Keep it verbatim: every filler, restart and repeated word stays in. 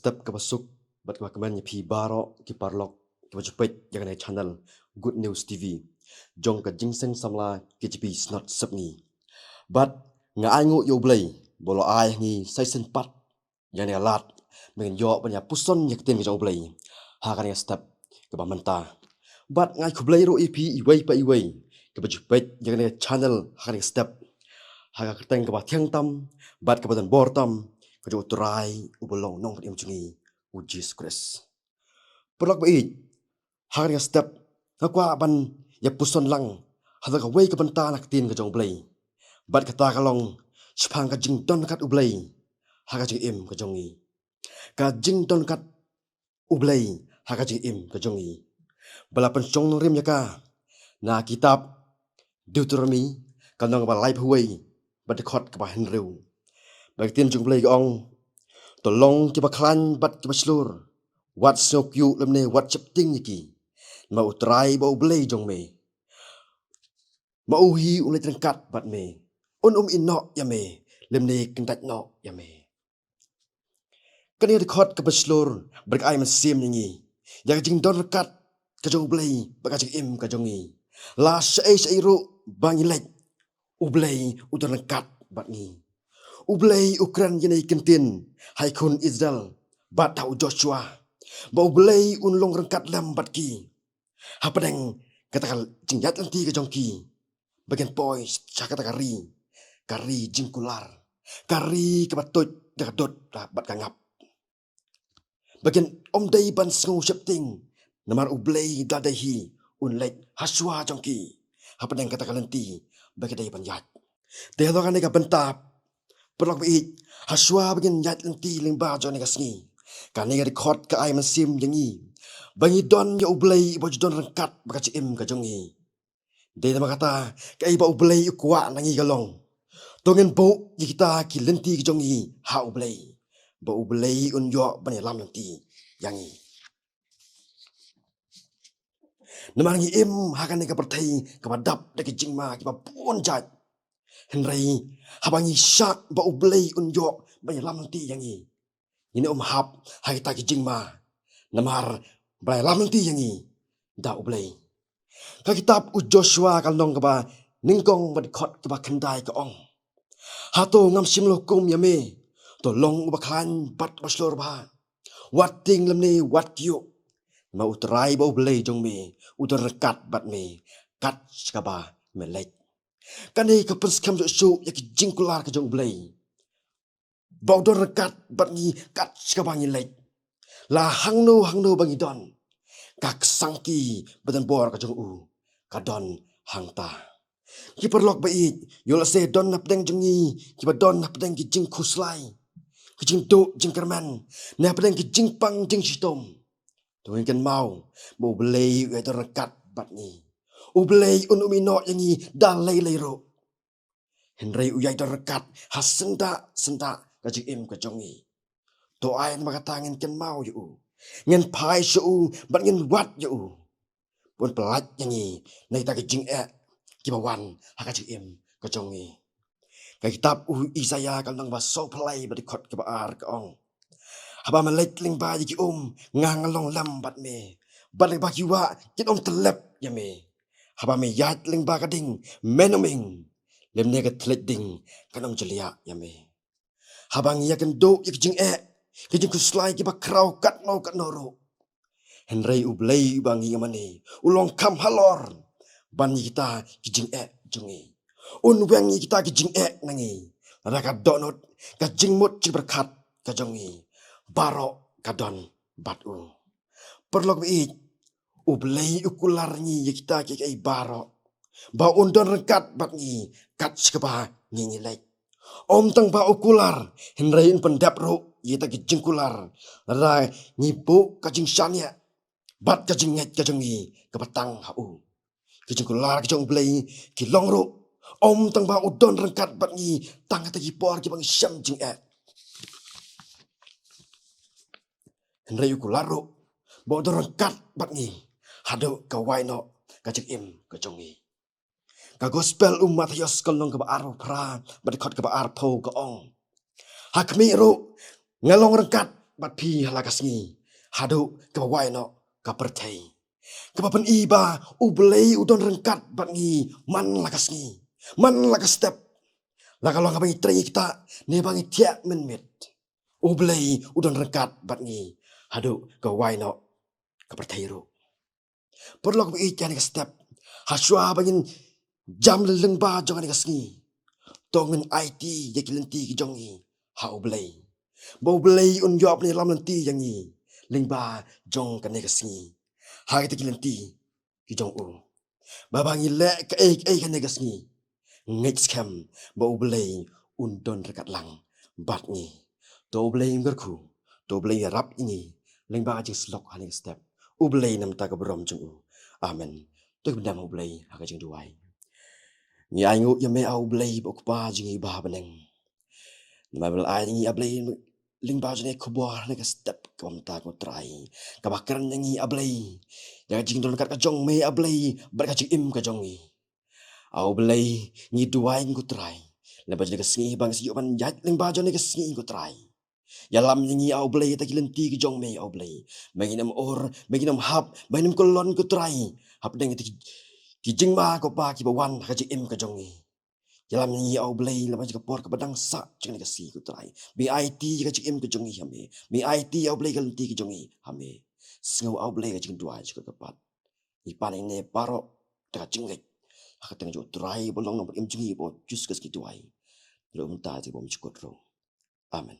Step kaba suk bad kaba kmen ïa phi baroh ki paralok kiba ju peit ïa kane ka channel Good News T V jong ka Jingseng Samla K J P Synod Sepngi. Bad nga ainguh ïa U Blei ba u la ai ha ngi sa shisien pat ïa kane ka lad ba ngin ïoh ban ïa puson ïa ka ktien ka jong U Blei ha kane ka step kaba mynta. Bad nga ai khublei ruh ïa phi iwei pa iwei kiba ju peit ïa kane ka channel ha kane ka step, ha ka kyrteng kaba thiang tam bad kaba donbor tam ka jong U Trai uba long Nongpynim jong ngi, U Jisu Khrist. Paralok ba ïeit, ha kane ka step nga kwah ban ïa puson lang ha kawei ka bynta na ka ktien ka jong U Blei. Bad kata ka long shaphang ka jingdon ryngkat U Blei ha ka jingim ka jong ngi. Ka jingdon ryngkat U Blei ha ka jingim ka jong ngi, ba la pynshong nongrim ïa ka na kitab Deuteronomi, ka lynnong kaba laiphew wei bad dkhot kaba hynriew. Ba ka ktien jong U Blei ka ong: To long kiba khlaiñ bad kiba shlur, wat sngew kyiuh lymne wat sheptieng ïa ki. Ma U Trai ba U Blei jong me, ma u hi un leit ryngkat bad me, un ym ïehnoh ïa me lymne kyntait noh ïa me. Kane ka dkhot kaba shlur ba ka ai mynsiem ïa ngi ïa ka jingdon ryngkat ka jong U Blei bad ka jingim ka jong ngi. La shaei shaei ruh ba ngi leit, U Blei u don ryngkat bad ngi. U Blei u kren ïa kane ka ktien ha ki khun Israel bad ha u Joshua, ba U Blei un long ryngkat lem bad ki hapdeng kata ka jingïaid lynti ka jong ki, ba kin poi sha kata ka ri, ka ri jingkular, ka ri kaba tuid da ka dud bad ka ngap. Ba kin ym dei ban sngew sheptieng, namar U Blei da dei hi un leit ha shuwa jong ki hapdeng kata ka lynti ba ki dei ban ïaid. Te ha kane ka bynta, paralok ba ïeit, ha shuwa ba ngin ïaid lynti lyngba jong kane ka sngi, kane ka dkhot ka ai mynsiem ïa ngi ba ngi don ïa U Blei uba ju don ryngkat bad ka jingim ka jong ngi. Dei namar kata kaei ba U Blei u kwah na ngi ka long, to ngin buh ïa kita ki lynti ki jong ngi ha U Blei, ba U Blei un ïoh ban ïalam lynti ïa ngi. Namar ngi im ha kane ka pyrthei kaba dap da ki jingma kiba bun jait. Hynrei haba ngi shah ba U Blei un ïoh ban ïalam lynti ïa ngi, ngin ym hap ha kita ki jingma, namar ba la ïalam lynti ïa ngi da U Blei. Ka kitab u Joshua ka lynnong kaba nyngkong bad dkhot kaba khyndai ka ong: Hato ngam shym la hukum ïa me? To long uba khlaiñ bad uba shlur bha. Wat tieng lymne wat kyiuh. Ma U Trai ba U Blei jong me u don ryngkat bad me kat shaba me leit. Kane ka pynskhem shuh shuh ïa ki jingkular ka jong U Blei, ba u don ryngkat bad ngi kat shaba ngi leit. La hangno hangno ba ngi don, ka ksangki ba donbor ka jong u ka don hangta. Ki paralok ba ïeit, ïoh lehse don napdeng jong ngi kiba don napdeng ki jingkhuslai, ki jingduh jingkyrmen, napdeng ki jingpang jingshitom. To ngin kynmaw ba U Blei u ïai don ryngkat bad ngi. U Blei un ym ïehnoh ïa ngi da lei lei ruh. Hynrei u ïai don ryngkat ha syndah syndah ka jingim ka jong ngi. To ai namar kata ngin kynmaw ïa u, ngin phai sha u bad ngin wad ïa u, ba un pyllait ïa ngi na kita ki jingeh kiba wan ha ka jingim ka jong ngi. Ka kitab u Isaïah ka lynnong ba sawphew lai bad dkhot kaba ar ka ong: Haba me leit lyngba ïa ki um, nga ngan long lem bad me, bad lyngba ki wah kin ym tyllep ïa me. Haba me ïaid lyngba ka ding, men ym ing, lymne ka thylliej ding kan ym jliah ïa me. Haba ngi ïakynduh ïa ki jingeh, ki jingkhuslai kiba khraw katno katno ruh, hynrei U Blei uba ngi ïamane u long kham halor ban ïa kita ki jingeh jong ngi. Un weng ïa kita ki jingeh na ngi. Lada ka dohnud, ka jingmut jingpyrkhat ka jong ngi, baroh ka don bad u. Paralok ba ïeit, U Blei u kular ngi ïa kita kiei kiei baroh, ba un don ryngkat bad ngi kat shaba ngi ngi leit. Ym tang ba u kular, hynrei un pyndep ruh ïa kita ki jingkular lada ngi buh ka jingshaniah bad ka jingngeit ka jong ngi kaba tang ha u. Ki jingkular ka jong U Blei ki long ruh, ym tang ba u don ryngkat bad ngi tang ha kita ki por kiba ngi shem jingeh, hynrei u kular ruh ba u don ryngkat bad ngi haduh ka wai noh ka jingim ka jong ngi. Ka Gospel u Mathaios ka lynnong kaba arphew phra bad dkhot kaba arphew ka ong: Ha khmih ruh nga long ryngkat bad phi ha la ka sngi, haduh kaba wai noh ka pyrthei. Kaba pyni ba U Blei u don ryngkat bad ngi man la ka sngi, man la ka step. La ka long haba ngi trei kita ne ba ngi thiah mynmiet, U Blei u don ryngkat bad ngi haduh kaba wai noh ka pyrthei ruh. Paralok ba ïeit, ha kane ka step, ha shuwa ba ngin jam lyngba jong kane ka sngi, to ngin aiti ïa ki lynti ki jong ngi ha U Blei, ba U Blei un ïoh ban ïalam lynti ïa ngi lyngba jong kane ka sngi ha kita ki lynti ki jong u. Ba ba ngi leh kaei kaei kane ka sngi, ngeit skhem ba U Blei un don ryngkat lang bad ngi. To U Blei un kyrkhu, to U Blei un ïarap ïa ngi lyngba ka jingsyllok ha kane ka step. U Blei na ka bynta ka burom jong u. Amen. To ngin ïa bam ha U Blei ha ka jingduwai. Ngi ainguh ïa me, A U Blei, ba U Kpa jong ngi ba ha bneng. Namar ba la ai ïa ngi, A Blei, lyngba jong kane ka khubor ha kane ka step kaba mynta, ko Trai, kaba kren ïa ngi, A Blei, ïa ka jingdon ryngkat ka jong me, A Blei, bad ka jingim ka jong ngi. A U Blei, ngi duwai ïa ngi, ko Trai, lyngba jong kane ka sngi ba ngi sa ïoh ban ïaid lyngba jong kane ka sngi, ko Trai. Ïalam ïa ngi, A U Blei, ïa kita ki lynti ki jong me, A U Blei, ba ngin ym ur, ba ngin ym hap, ba ngin ym kyllon, ko Trai, hapdeng kita ki, ki jingma, ko Pa, kiba wan ha ka jingim ka jong ngi. Ïalam ïa ngi, A U Blei, lyngba jong ka por kaba dang sah jong kane ka sngi, ko Trai. Me aiti ïa ka jingim ka jong ngi ha me. Me aiti, A U Blei, ïa ka lynti ka jong ngi ha me. Sngew, A U Blei, ïa ka jingduwai jong ka pat. Ngi pan ïa kane baroh da ka jingngeit ha ka kyrteng jong u Trai ba long Nongpynim jong ngi, ba u Jisu Khrist, ngi duwai. Ruh mynta, te bymjukut ruh. Amen.